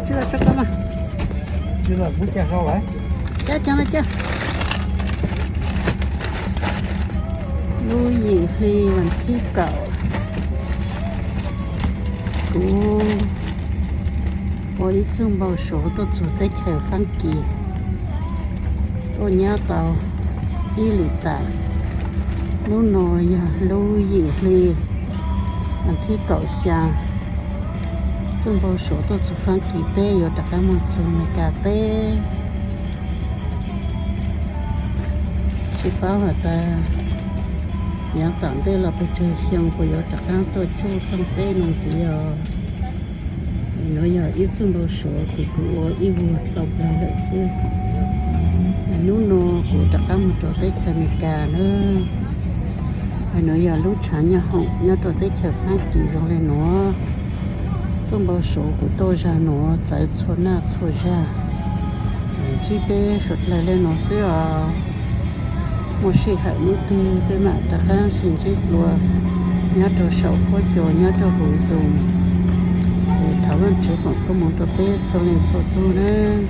Tsis los tso koj mas. Cab cab cab. Lub yim hli vas thib kaum, kuv ua ib txoj npau suav tuaj txug teb chaws Fab Kis, tuaj nyab tau ib lwm tas. Hnub no yog lub yim hli vas thib kaum xya, txoj npau suav tuaj txug Fab Kis teb yuav rov qab moog txug Amelikas teb. Tsis paub has tas yaav tom ntej los pes tsawg xyoo kuv yuav rov qab tuaj tsuj rooj teb no ntxiv os. Nuav yog ib txoj npau suav kws kuv ua ib vuag dlhau plawg lawm xwb. Hnub no kuv rov qab moog rau teb chaws Amelikas na. Nuav yog lub tshav nyob hoom nyob rau teb chaws Fab Kis zoo le nuav. Txoj npau suav kuv tuaj zag nuav txawv txhua naj txhua zag. Ntsib peb suav dlawg le nuav xwb os. Muaj sij hawm hnub twg peb mam rov qab sib ntsib dlua nyob rau saum huab cua nyob rau huv Zoom. Es thov Vaajtswv foom koob moov rau peb txhua leej txhua tug nawb.